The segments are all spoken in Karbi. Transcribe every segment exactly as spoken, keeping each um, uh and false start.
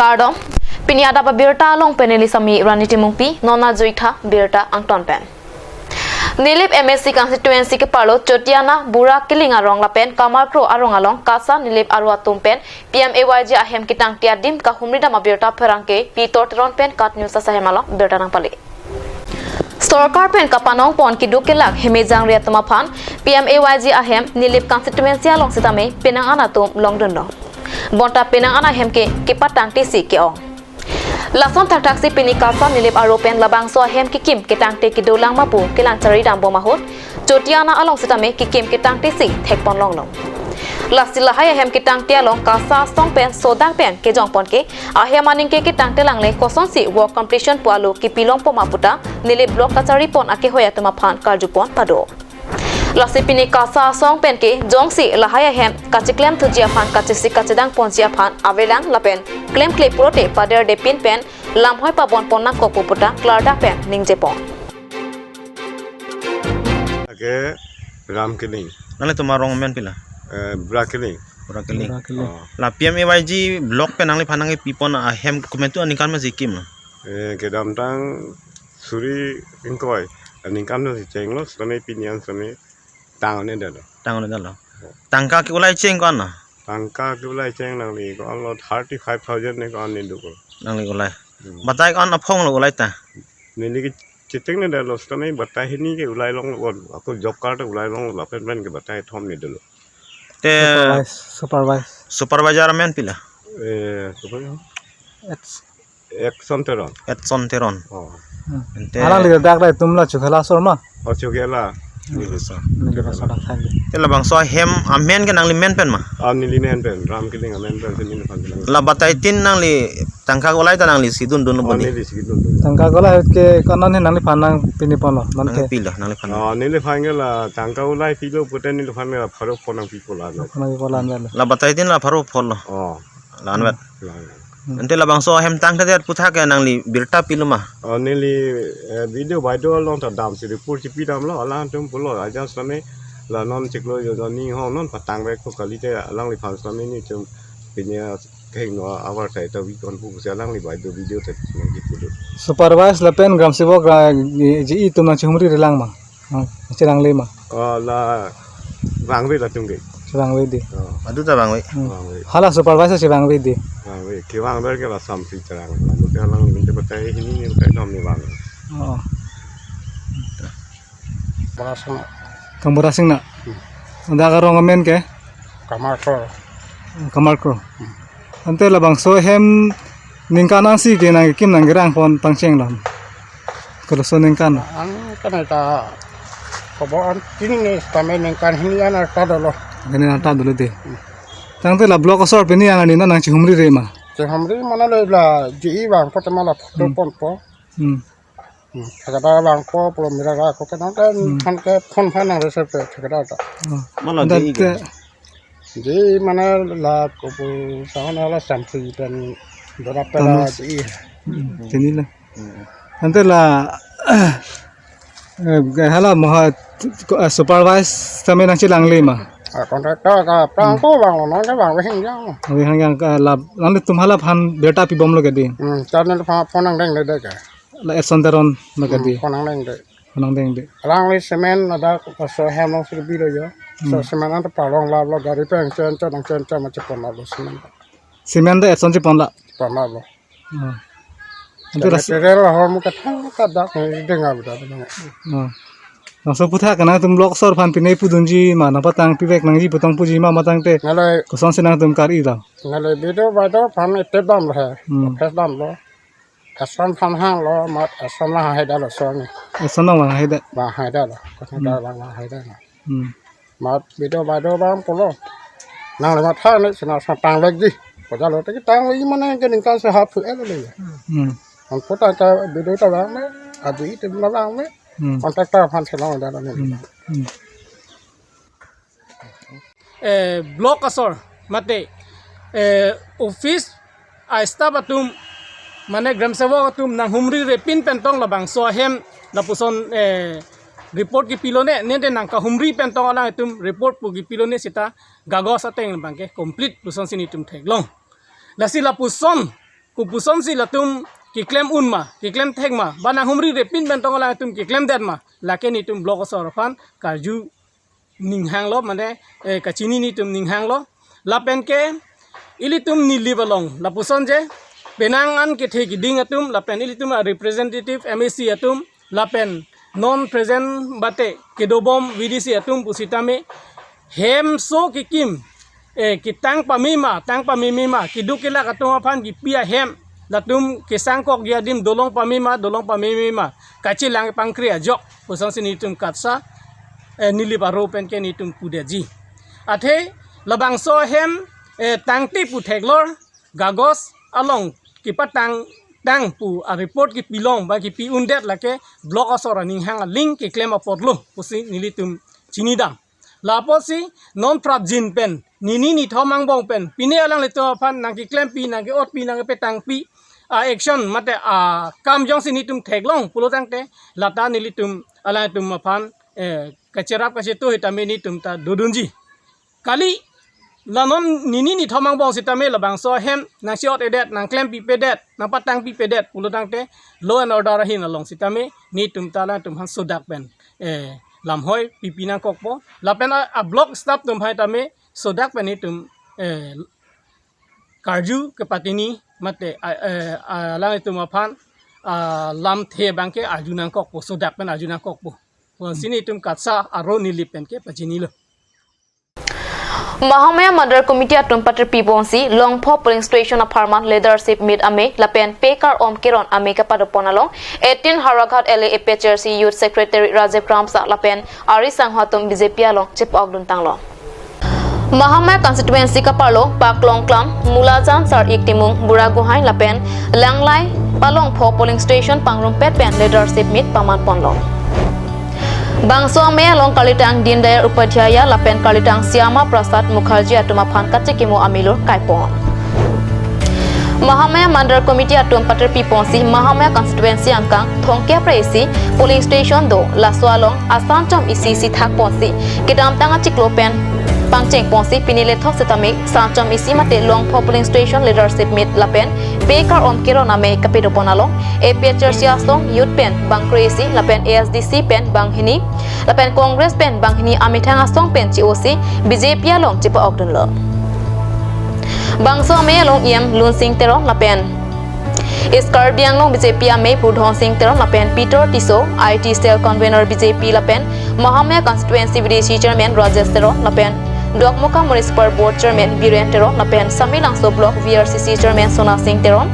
Kardom, pini adap abirta along pen neli Sami Rani Timungpi, non ajuitha birta angton pen. Nilip M A C constituency keparlo Chotiana, Bura Kiling arong lapen Kamarkro arong along KASA Nilip aro atum pen P M A Y G ahem ketangte adim kahumri dam abirta pherangke Pitor Teron pen KAT News asahem along birta nangpale. Sorkar pen kapanong pon keduk kelak hemejang ri atum aphan P M A Y G ahem Nilip constituency along sitame penang an atum longdunlo. Bonta penang an ahem ke kepatangte si ke-ong. Lason thakthak si pini KASA Nilip aro pen labangso ahem kekim ketangte kedolang ma pu kelang chari dambom ahut, Chotiana along sitame kekim ketangte si thekpon longlo. Lasi lahai ahem ketangte along KASA asong pen sodang pen kejong pon ke ahem aning ke ketangte langle kosonsi work completion pu alo kepilong poma puta Nilip block kachari pon akehoi atum aphan karju pon pado. Lasi pini KASA asong pen ke jongsi lahai ahem kachiklem thuji aphan kachisi kachedang ponji aphan avelang lapen klemkle pulote paderdepin pen lamhoi pabon pon nangkok pu puta klardak pen ningje pon. Ake Ram Kiling. Nanglitum arong amen pila? Eh, Bura Kiling. Bura Kiling. Bura Kiling. Oh. La P M A Y G block pen nangliphan nangkepi pon ahem komantu aningkan ma si kimlo? Eh, kedamtang suri ingkoi aningkan si chenglo, sami pini an sami tang ne dalo. Tang ne dalo. Tangka ke-ulai cheng ko-an na? Tangka ke-ulai cheng nangli ko-anlo thirty five thousand ne ko-an ne duklo. Nangli ulai. Hmm. Batai ko-an aphong lo ulai ta? Neli ke chiteng ne dalo, sami batai hini ke-ulai longlo, ako job card ulai longlo, lapen pen ke batai thom ne dalo. Te supervise, supervise. Supervisor amen pila? Eh, supervisor. It's Edson Teron. Edson Teron. Oh. Hmm. Ante alangli dak dak tum la Chokhela asor ma? Oh, Chokhela. Nilip asor. Nilip asor dak thang. Te labangso ahem amen ke nangli men pen ma? Ah, neli men pen. Ram Kiling amen pen, si neliphan pen. La batai tin nangli tangka ke-ulai ta nangli si dundunlo? Oh, bodi neli si dundun. Tangka ke-ulai ke ko-an ne nangliphan nangpi ne ponlo, non ke? Nangpilo, nangliphan. Oh, neliphan ke la tangka ke-ulai pilo pute neliphan ke la pharo phonang pi pola. Phonang pi pola anlo. La batai tin la pharo phonlo. Oh. La-anvet. La-anvet. Hmm. Ante labangso ahem tangte det aphuthak ke nangli birta pilo ma? Oh, neli, eh, video baideo along ta damsi report chipi damlo, alangtum pulo, ajat sami la non chiklo jo jo ni ho non patang bek ko kalite alangliphan sami netum pini kehingno abar sai ta wi kon pusi alangli baideo video ta nangji pulo. Supervise lapen gram sevok ra ji, ji atum nangchihumri relang ma? Hmm, nangchelangle ma? Oh, la vangve latum ke. Chevangve dei. Oh. Adu ta vangve. Hmm. Vangve. Hala supervisor chevangve dei. Vangve. Kevang ber ke la samsi cherang. Lalu ke alang minta batai hini ni batai nom ni vang. Oh. Bora Singna. Kang Bora Singna. Hmm. Dak arong amen ke? Kamarkro. Kamarkro. Hmm. Ante labangso ahem ningkan an si ke nangkekim nangkerang pon pangchenglo? Koloso ningkan? An kan ta kobo an kini ne sitame ningkan hini an arta dolo. Hini an arta dolo dei. Hmm. Tangte la block asor pini an ani nangchihumri re ma? Chihumri mane le la ji vangpo tema la photo Hmm. ponpo. Hmm. Hmm, thakada vangpo, pulo mera ra ko kenang kan Hmm. phan ke phone phan nang reserve ke thakada ta. Oh. Mala Ante ji ke? Ji mane la ko pu sa mane la samsi pen dora pela Tanus. Ji. Hmm, chini la. Hmm. Ante la, eh, hala moha, eh, supervise tame nangchelangle ma? Ah, contractor ka prang Hmm. ko vanglo, non ke vang hing yang. Vang hing yang ke la, nanglitum hala aphan birta pibomlo ke dei? Hmm, channel pha phone nang dengde ke. La Edson Teron lo ke Hmm, dei? phone nang dengde. Phone nang dengde. Alangli cement ada koso hem long sir bilo jo. So Hmm. cement anta palong la lo gari pen chen chen nang chen chen ma chepon la lo cement. Cement ta Edson chepon la? Chepon la lo. Oh. Ante Ante la material la hor mu kathang kadak ni denga bida bida. Oh. Laso aphuthak ke nangtum block asor aphan pine pudunji ma nangpatang pivek nangji pu tong puji ma matangte Ngalai kosonsi nangtum kar-ilo? Ngalai video baideo aphan ete damlo he. Hmm. Face damlo. Edson aphan hanglo, mat Edson la hang heda lo soni. Edson la vang heda. Vang heda lo. Kosonta Hmm. vang vang heda lo. Hmm. Mat video baideo abang pulo. Nangli mat ha ne sina sa tang lek di. Ko jalo te tang i mane ke ningkan se hap pu ele le. Hmm. An kota ta video ta vang me, adu i te ma vang me. Hmm. Contractor aphan se long da ne. Hmm. Hmm. Eh, block asor mate, eh, office a-staff atum mane gram sevok atum nanghumri repin pen tong labangso ahem lapuson, eh, report kepilone, nede nangkahumri pen tong alanglitum report pu kepilone seta kagos ateng abang ke complete pusonsi netum theklong. Lasi lapuson kopusonsi latum keklem un ma, keklem thek ma, ba nanghumri repin pen tong alangtum keklemdet ma, lake netum block asor aphan karju ninghanglo, mane, eh, kachini netum ninghanglo. Lapen ke ilitum Nilip along lapuson je, penang an kethe kiding atum, lapen ilitum a representative M A C atum, lapen non present bate kedobom V D C atum pusitame, hem so kekim, eh, ketang pame ma, tang pameme ma, keduk kelak atum aphan kipi ahem, latum kesangkokji adim dolong pame ma, dolong pameme ma, kachelang pangkri ajok pusonsi netum KATSA, eh, Nilip aro pen ke netum pudetji. Athe labangso ahem, eh, tangte pu theklor, kagos along kepatang tang pu a report kepilong ba kepi undet lake block asor aninghang aling keklem apotlo pusi nelitum chinidam. Lapusi non prapjin pen, nini nithom angbong pen, pine alanglitum aphan nangkeklempi, nangke-otpi, nangkepetangpi a action mate akam jongsi netum theklong pulo tangte, lata nelitum alangtum aphan, eh, kacherap kachetu sitame netum ta dodunji. Kali, la non nini nithom angbong sitame labangso ahem nangsi-ot-edet, nangklempipedet, nangpatangpipedet pulo tangte, law and order ahin along sitame netum ta alangtum aphan sodak pen, eh, lamhoi pipi nangkokpo. Lapen a, a block staff atum aphan tame sodak pen netum, eh, karju kepatini mate, a, eh, a, alangtum aphan, a, lamthe abangke arju nangkokpo, sodak pen arju nangkokpo. Pusi netum KATSA aro Nilip pen ke pachinilo. Mahamaya Mandal Committee atum patirpi ponsi Longpho Polling Station apharman Leadership Meet amei lapen Pekar Om Keron amei kapadopon along eighteen Howraghat L A A P H L C Youth Secretary Rajiv Kramsa lapen ari sangho atum B J P along chepokdun tanglo. Mahamaya Constituency kaparlo Paklongklam, Mulajam, Sar-ik Timung, Buragohai lapen Langlai Palongpho Polling Station pangrumpet pen Leadership Meet paman ponlo. Bangso amei along karlitang Deendayal Upadhyaya lapen karlitang Shyama Prasad Mukherjee atum aphan kachekimo amilur kaipon. Mahamaya Mandal Committee atum patirpi ponsi Mahamaya Constituency angkang thomkep ra isi polling station do, laso along asanchom isi isi thak ponsi kedamtang achiklo pen pangcheng ponsi pini lethok setame sanchom isi mate Longpho Polling Station Leadership Meet lapen Pekar Om Keron amei kapadopon along A P H L C asong youth pen bangkre isi lapen A S D C pen banghini lapen Congress pen banghini amethang asong pen chi-osi B J P along chepa-okdunlo. Bangso amei along E M Lunsing Teron lapen East Karbi Anglong B J P amei Pudhon Sing Teron lapen Peter Tisso, I T Cell Convener B J P lapen Mahamaya Constituency V D C Chairman Rajesh Teron lapen Dokmoka Municipal Board Chairman Biren Teron lapen Samelangso Block V R C C Chairman Sona Sing Teron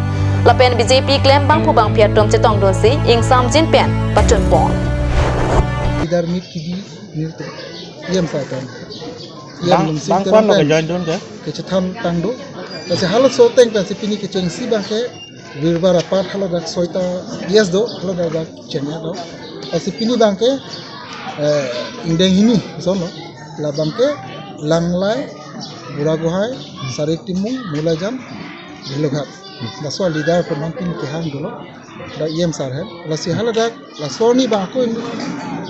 lapen B J P klembang pu bangpi atum chetongdunsi ingsamjin pen pachunpon. Leader meet kebi nirtu E M sar pen. E M Bang, Lunsing bang Teron kwan lo pen kejoin dun ke? Kechethan tang do. Lasi halaso ateng pensi pini kechengsi abangke Birbar apar haladak soita yes do, haladak dak chengya do. Lasi pini abangke, eh, ingdeng hini sono. Labangke Langlai, Buragohai, Sar-ik Timung, Mulajam, Bhelughat. Laso leader pen pini kehang dolo. Dak E M sar ahem. Lasi haladak, laso arni abang ako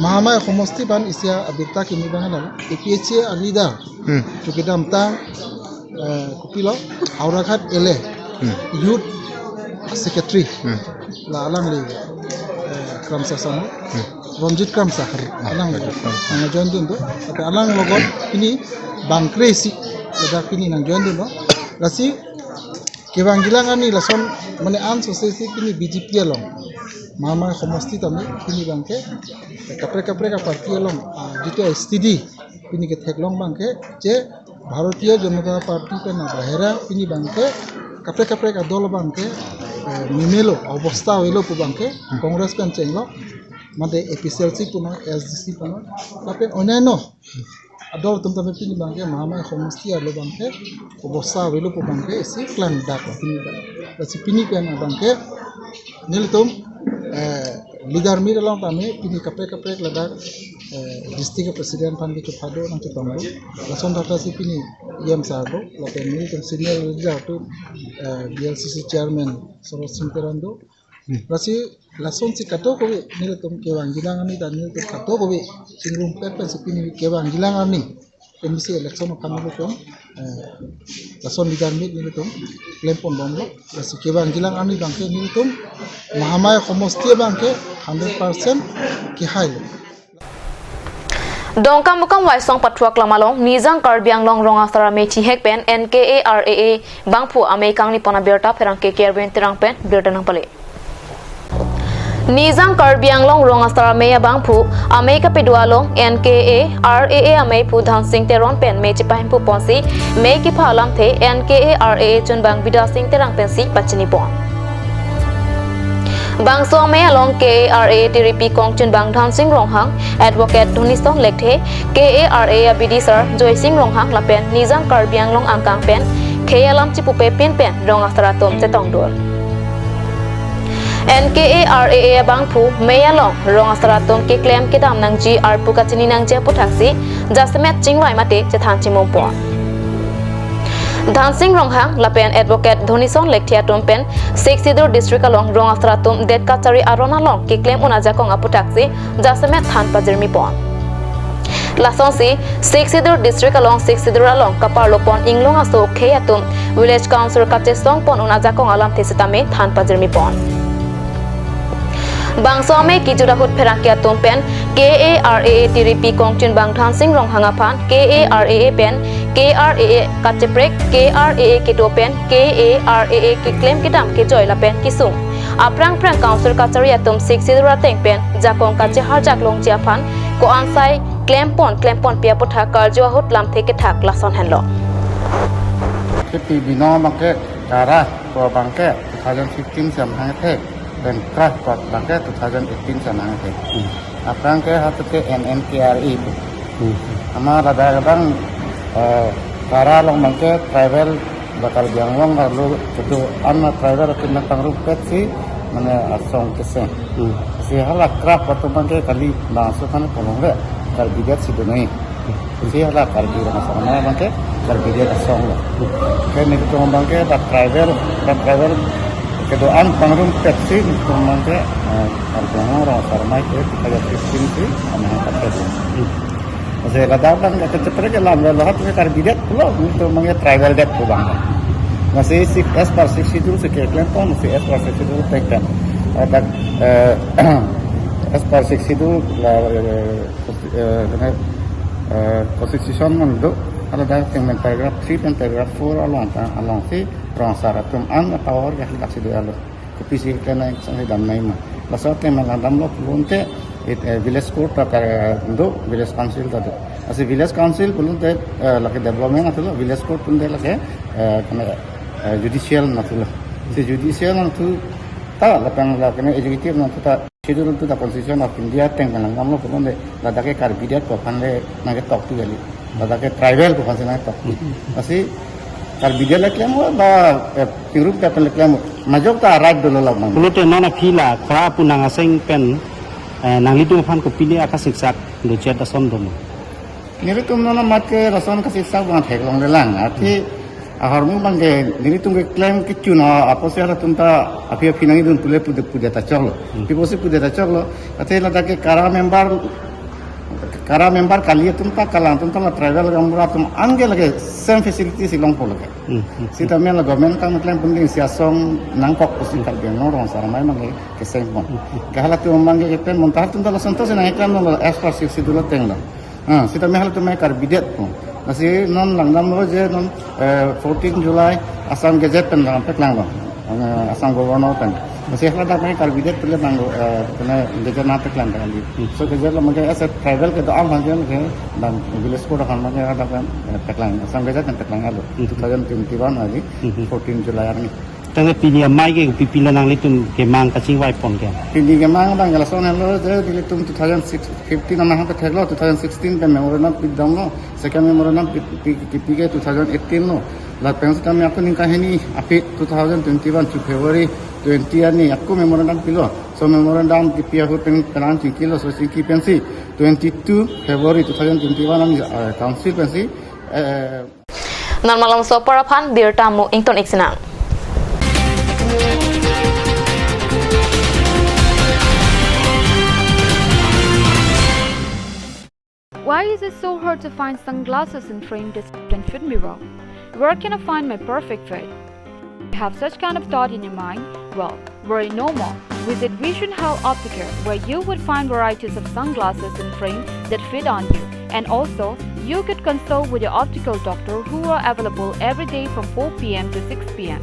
Mahamaya Homosti abang isi abirta kimi abang hala. A P H L C a leader. Hmm. Chuki damtang, eh, kopilo, Howraghat L A. Hmm. Youth Secretary. Hmm. La alangli, eh, Kramsa Sangma. Hmm. Ranjit Kramsa. Ah, alangli. Ranjit Kramsa. Nangjoin dun do. Ate alang logot pini bangkre isi. Ladak pini nangjoin dun do. Lasi kevang kelang arni lason mane an sosesi pini B J P along. Mahamaya Homosti tame pini abangke kaprek kaprek aparty along, ah, jitu S T D pini ketheklong abangke je Bharatiya Janata Party pen abahera pini abangke kaprek kaprek adol abangke, eh, meme lo, obosta avelo pu abangke Congress pen chenglo, mate A P H L C punon, A S D C punon, lapen onyaino adol atum tame pini abangke Mahamaya Homosti arlo abangke obosta avelo pu abangke isi klangdak pini abang. Lasi pini pen abangke nelitum, eh, leader meet along tame pini kaprek kaprek ladak, eh, district president aphan kechophado nangchetonglo. Lason thakthaksi pini E M sar do, lapen nelitum senior leader atum, eh, B L C C chairman Sorot Sing Teron do. Hmm. Lasi lasonsi kadokave nelitum kevang kelang arni ta nelitum kadokave chingrumpet pensi pini kevang kelang arni M C election aphan nelitum eh, lason leader meet nelitum klempon bomlo. Lasi kevangjilang arni abangke nelitum Mahamaya somosti abangke hundred percent kehailo. Dongkamukam Waisong Pathuaklam along Nijang Karbi Anglong Rong Asar Amei chihek pen N K A R A A abangphu amei kangnipon abirta pherangke Kerwin Terang pen birta nangpale. Nijang Karbi Anglong Rong Asar Amei abangphu amei kapedo along N K A R A A ameiphu Dhansing Teron pen mei chepahemphu ponsi mei kepha alamthe N K A R A A chunbang Bidya Sing Terang pensi pachinipon. Bangso amei along K A R A A tiripi kongchunbang Dhansing Ronghang, Advocate Dhonison Lekthe, K A R A A abidi sir Joysing Ronghang lapen Nijang Karbi Anglong angkang pen khei alam chipupepin pen rong asar atum chetongdun. N K A R A A abangphu mei along rong asar atum keklem kedam nangji arpu kachini nangji aputhaksi jasemet chingvai mate chethan chimumpon. Dhansing Ronghang lapen Advocate Dhonison Lekthe atum pen Sixth Schedule District along rong asar atum det kachari aron along keklem un ajakong aputhaksi jasemet than pajirmipon. Lasonsi Sixth Schedule District along Sixth Schedule along kaparlopon inglong aso khei atum Village Council kachesongpon un ajakong alamthe sitame than pajirmipon. Bangso amei kejut ahut pherangke atum pen K A R A A tiripi kongchunbang Dhansing Ronghang aphan K A R A A pen K R A A kacheprek, K R A A kedo pen K A R A A keklem kedam kejoi lapen kesung aphrang phrang Council kachari atum Sixth Schedule ateng pen jakong kacheharjak longji aphan ko-an sai klempon klemponpi aputhak karju ahut lamthe kethak lason henlo. Kepi bino abangke kara ko abangke two thousand fifteen si amhang the, pen kra ko abangke two thousand eighteen si amhang the. Hmm. Aphrang ke hatu ke N N K R A A pu. Hmm. Ama ladak abang, eh, kara along abangke tribal ba Karbi Anglong arlo kedo-an tribal atum nangpangrumpetsi mane asong keseng. Hmm. Si hala kra atum abangke kali bangso aphan kolong le Karbi det si donoi. Si hala Karbi Rong Asar Amei abangke Karbi det asong lo. Ke nelitum abangke ba tribal, ba tribal kedo-an pangrumpetsi nelitum abangke, eh, Karbi Anglong Rong Asar Amei ke two thousand fifteen si amahang pakai. Hmm. Masa ladak abang kacheprek ke lam lo, lahat ke Karbi det pulo, nelitum abangke tribal det pu abang. Masi six, as per Sixth Schedule si keklempon, masi as per Sixth Schedule tek pen. Ladak, eh, as per Sixth Schedule la, eh, eh, kene, eh, constitution man do, ladak ateng pen paragraph three pen paragraph four along ta, alongsi rong asar atum an power ke halaksi do alo. Kopisi kena sang dam nangji ma. Laso ateng pen langdamlo pulote, it, eh, village court ta, eh, do, village council ta do. Lasi village council pulote, eh, lake development athulo, village court pulote lake, eh, kene, eh, judicial athulo. Si judicial athu ta, lapen lake executive athu ta, Schedule two ta Constitution of India ateng pen langdamlo pulote, ladak ke Karbi det pu aphan le nangketokpi kali. Ladak ke tribal pu aphansi nangketokpi. Lasi Karbi det le klem ba, eh, pingrup det pen le klem, majok ta right dolo labang. Pulote non aphi la kra pu nang aseng pen, eh, nanglitum aphan kopine akasiksak dochot ason doma? Nelitum non amat ke lason kasiksak abang theklongle lang. Athe ahormu abangke nelitum keklem kechun apotsi halatum ta aphi aphi nangdun pule pudet pudet ta choklo. Hmm. Pi apotsi pudet ta choklo. Athe ladak ke kara member, kara member kali atum ta, kalang atum ta, la tribal gaonbura atum an ke lake same facility si longpo lake. Hmm, hmm. Sitame la government kangklempon ding si asong nangkok pusi Karbi Anglong Rong Asar Amei abangke kesengpon. Hmm, hmm. Ke halatum abangke kepen monta halatum ta lason to si nangklemlo as per Sixth Schedule ateng lo. Ah, sitame halatum ke Karbi det pu. Lasi non langdamlo je non, eh, fourteen July Assam Gazette pen nangpaklanglo. Eh, Assam Governor pen. Lasi haladak ke Karbi det pu le nang, eh, kene gazette nangpaklang kali. Hmm. So gazette lo abangke as a tribal kedo-an abangke, abangke dan village court akan abangke hadak pen, eh, paklang. Assam Gazette pen paklanglo. Hmm. Two thousand twenty-one arni, hmm, fourteen July arni. Tangte pini amei ke kopipilo nanglitum kemang kachingvaipon ke? Pini kemang abang lason henlo je nelitum two thousand fifteen amahang patheklo, two thousand sixteen pen memorandum pidamlo, second memorandum pi, pi, pi, pi ke two thousand eighteen lo. Lapen sitame ako ningkan hini aphi two thousand twenty-one chu February twenty arni ako memorandum pilo. So memorandum kipi ahut pen penang chingkilo, so chingki pensi twenty-two February two thousand twenty-one arni, eh, council pensi, eh, Non malomso apor aphan birta mo ington ik sinang. Why is it so hard to find sunglasses in frame, distance, and fit mirror? Where can I find my perfect fit? You have such kind of thought in your mind? Well, worry no more. Visit Vision Health Opticare, where you would find varieties of sunglasses and frame that fit on you. And also, you could consult with your optical doctor, who are available every day from four p m to six p m.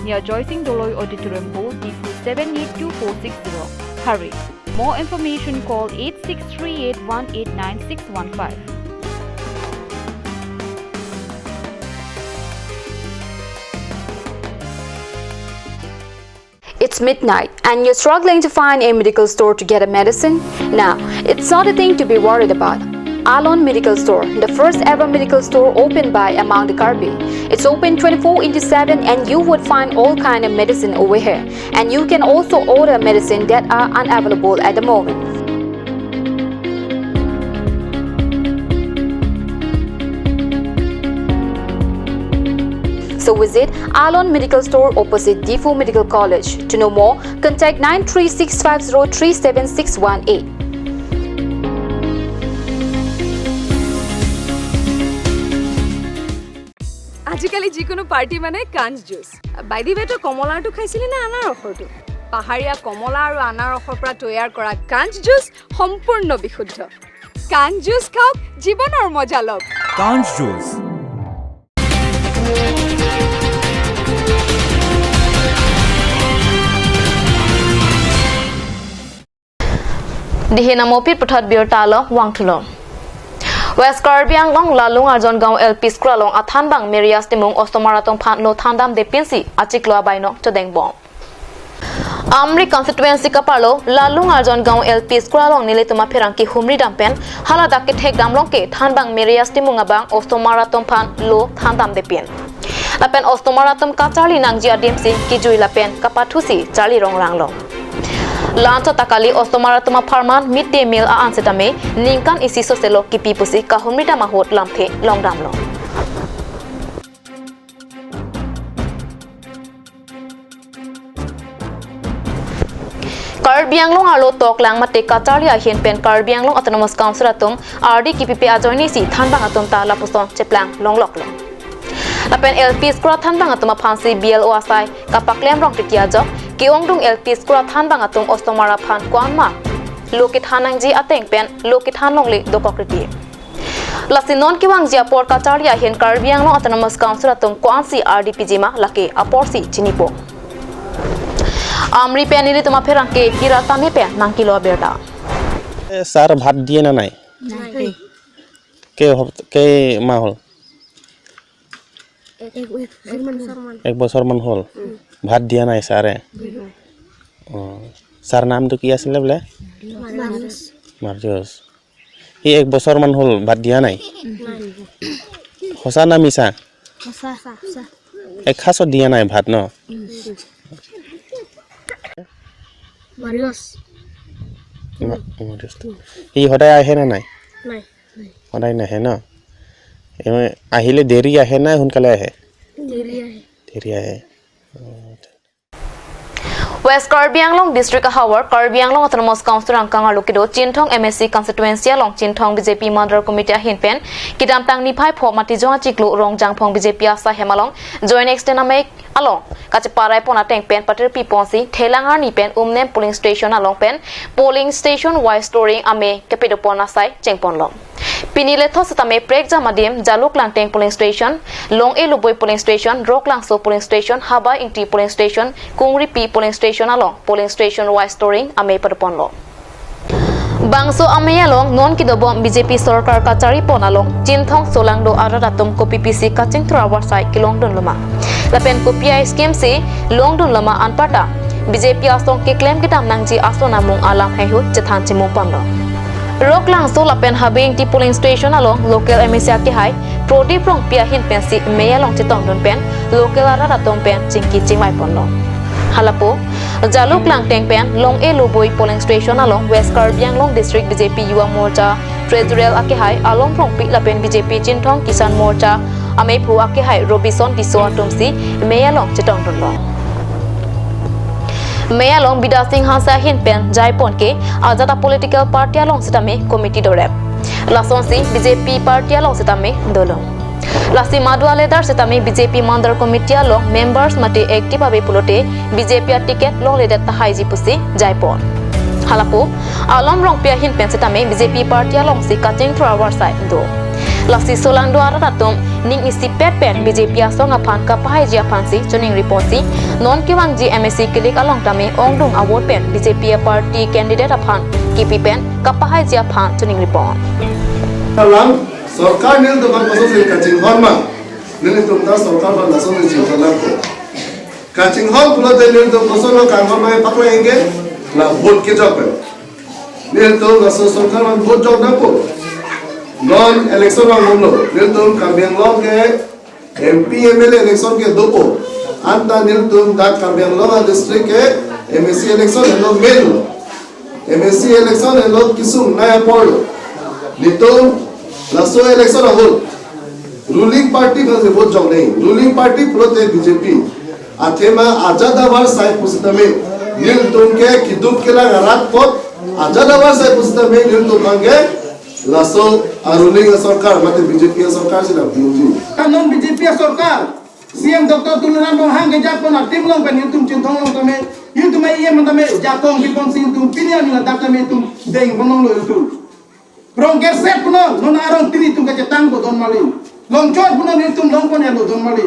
Near Joysing Doloi Auditorium Hall, Diphu seven eight two four six zero. Hurry! More information, call eight six three eight one eight nine six one five. It's midnight and you're struggling to find a medical store to get a medicine? Now, it's not a thing to be worried about. Alon Medical Store, the first ever medical store opened by Amang the Karbi. It's open twenty-four into seven and you would find all kind of medicine over here. And you can also order medicine that are unavailable at the moment. So visit Alon Medical Store opposite Diphu Medical College. To know more, contact nine three six five zero three seven six one eight. আজিকালি যিকোনো পাৰ্টি মানে কাঞ্চ juice. By the ৱে, তই কমলাৰটো খাইছিলি নে আনাৰসৰটো? পাহাৰীয়া কমলা আৰু আনাৰসৰ পৰা তৈয়াৰ কৰা কাঞ্চ জুচ সম্পূৰ্ণ বিশুদ্ধ। কাঞ্চ জুচ খাওক, জীৱনৰ মজা লওক। কাঞ্চ juice. Dihin amo pirthe puthot birta along vangthulo. West Karbi Anglong Lalung Arjon Gaon L P School along athanbang Mary Astimung osomar atum aphan lo thandamde pinsi achiklo abainong chodengbom. Amri constituency kaparlo Lalung Arjon Gaon L P School along nelitum apherangke humridam pen haladak kethekdam longke thanbang Mary Astimung abang osomar atum aphan lo thandamde pin. Lapen osomar atum kacharli nangji adimsi kejui lapen kapathusi charli rongranglo. La-anchot ta kali, osomar atum apharman mid day meal a-an setame ningkan isi soselo kipi pusi kahumridam ahut lamthe longdamlo. Karbi Anglong arlo toklang mate kacharli ahin pen Karbi Anglong Autonomous Council atum ardi kipipe ajoinesi thanbang atum ta lapuson cheplang longloklo. Lapen L P School athanbang atum aphansi B L O asai kapaklem rong titi ajok ke-ongdung L P School athanbang atum osomar aphan ko-an ma lo kethan nangji ateng pen lo kethan longle dokok riti. Lasi non kevangji apor kacharli ahin Karbi Anglong Autonomous Council atum ko-ansi ardi piji ma lake aporsi chinipo. Amri pen nelitum apherangke Pira Tame pen nangkelo abirta. এ, ছাৰ ভাত দিয়ে নে নাই? নাই। কেই সপ-, কেই মাহ হ'ল? এক, এক বছৰমান। এক বছৰমান হ'ল? উম। ভাত দিয়া নাই ছাৰে? উম। অ। ছাৰ নামটো কি আছিলে বোলে? মাৰিয়াছ। মাৰিয়াছ। সি এক বছৰমান হ'ল ভাত দিয়া নাই? নাই। সঁচা না মিছা? সঁচা। সঁচা। এসাঁজো দিয়া নাই ভাত ন? মাৰিয়াছ। মা-, মাৰিয়াছ। সি সদায় আহে নে নাই? নাই। সদায় নাহে ন? এ, আহিলে দেৰি আহে না সোনকালে আহে? দেৰি আহে। দেৰি আহে। অ। West Karbi Anglong District ahavar Karbi Anglong Autonomous Council angkang arlo kedo Chinthong M A C constituency along Chinthong B J P Mandal Committee ahin pen kedamtang niphai pho Matijong achiklo Rongjangphong B J P asai hem along Joint Extend Amei along kacheparai pon ateng pen patirpi ponsi Thelang arni pen Umnem polling station along pen polling station wise storing amei kepedo pon asai chengponlo. Pini lethot setame prekjam adim Jaluk Langteng polling station, Long-e Luboi polling station, Roklangso polling station, Habai Ingti polling station, Kungripi polling station along polling station wise storing amei padoponlo. Bangso amei along non kedobom B J P sorkar kachari pon along Chinthong Solangdo arat atum kopi pisi kachingthur avarsai kelongdun loma. Lapen kopi a-scheme si longdun loma anparta B J P asong keklem kedam nangji ason amung alam heihui chethan chimung ponlo. Roklangso lapen Habai Ingti polling station along local M A C akehai Prodip Rongpi ahin pensi mei along chetongdun pen local arat atum pen chingki chingvai ponlo. Halapu Jaluk Langteng pen Long-e Luboi polling station along West Karbi Anglong District B J P Yuva Morcha Treasurer akehai Alom Rongpi lapen B J P Chinthong Kisan Morcha ameiphu akehai Robison Tisso atumsi mei along chetongdunlo. Mei along Bidya Sing Hanse ahin pen jaipon ke ajat a political party along sitame committee dorep. Lasonsi B J P party along sitame dolong. Lasi madu a leader sitame B J P mandal committee along members mate active ave pulote B J P a ticket longledet tahaiji pusi jaipon. Halapu Alom Rongpi ahin pen sitame B J P party alongsi kachingthur avarsai do. Lasi solangdo arat atum ning isipet pen B J P asong aphan kapahaiji aphansi choningri ponsi non kevangji M A C kilik along tame ongdung a vote pen B J P a party candidate aphan kipi pen kapahaiji aphan choningri pon. Alam sorkar nelitum aphan kosonsi kachinghon ma, nelitum ta sorkar aphan lasonsi chinghon nangpo. Kachinghon pulote nelitum kosonlo kanghon ma paklang ingke, la vote kejok pen. Nelitum laso sorkar aphan vote jok nangpo. Non election vanglo, nelitum Karbi Anglong ke M P M L A election ke dopo. Anta nelitum dak Karbi Anglong a district ke M A C election helo main lo. M A C election helo kesung nai apor lo. Nelitum laso election ahut ruling party aphansi vote jok nang. Ruling party pulote B J P. Athema ajat avarsai pusitame nelitum ke keduk kelang arat apot ajat avarsai pusitame nelitum abangke laso a ruling a sorkar mate B J P a sorkar si dam tingji. Kanon B J P a sorkar, C M Doctor Tuliram Ronghang ke jakpon a team along pen nelitum chinthong long tame, nelitum ai E M tame jakong kiponsi nelitum pini ani ladak tame nelitum deng ponlonglo nelitum. Rong kerset punon, non arong tini nelitum kachetang ko don mali. Longchot punon nelitum longpon elo don mali.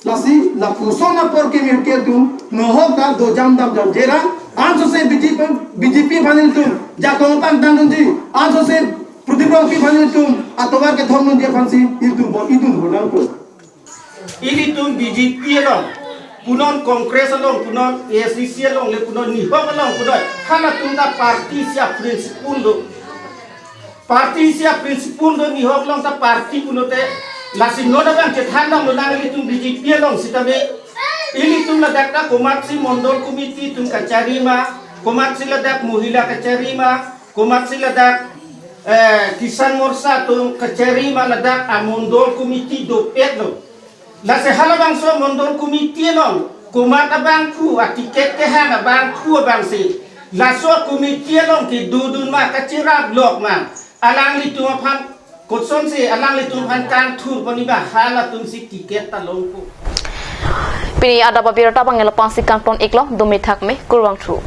Lasi lapuson apor ke mirke atum nohok ta do jam dam jam jera. Ansose B J P, B J P aphan nelitum jakong pangtang dunji. Ansose Pradip Rongpi aphan nelitum atovar kethom dunji aphansi nelitum bo idun ho nangpo. Ilitum B J P along, punon Congress along, punon A I C C along, le punon nihok along, punon halatum ta party isi a principle do. Party isi a principle do, nihok along ta party punote, lasi non abang chethan damlo nang ilitum B J P along sitame. Ilitum ladak ta komatsi mondol committee atum kachari ma, komatsi ladak mohila kachari ma, komatsi ladak, eh, Kisan Morcha atum kachari ma ladak a mondol committee dopet lo. Lasi halabangso mondol committee along, komat abangphu, a ticket kehang abangphu abangsi. Laso committee along kedodun ma, kachirap lok ma. Alanglitum aphan, kosonsi alanglitum aphan kangthur pon iba halatumsi ticket ta longpo. Pini adap abirta abang elo pangsi kangton iklo, dumi thak me, kurvangthu.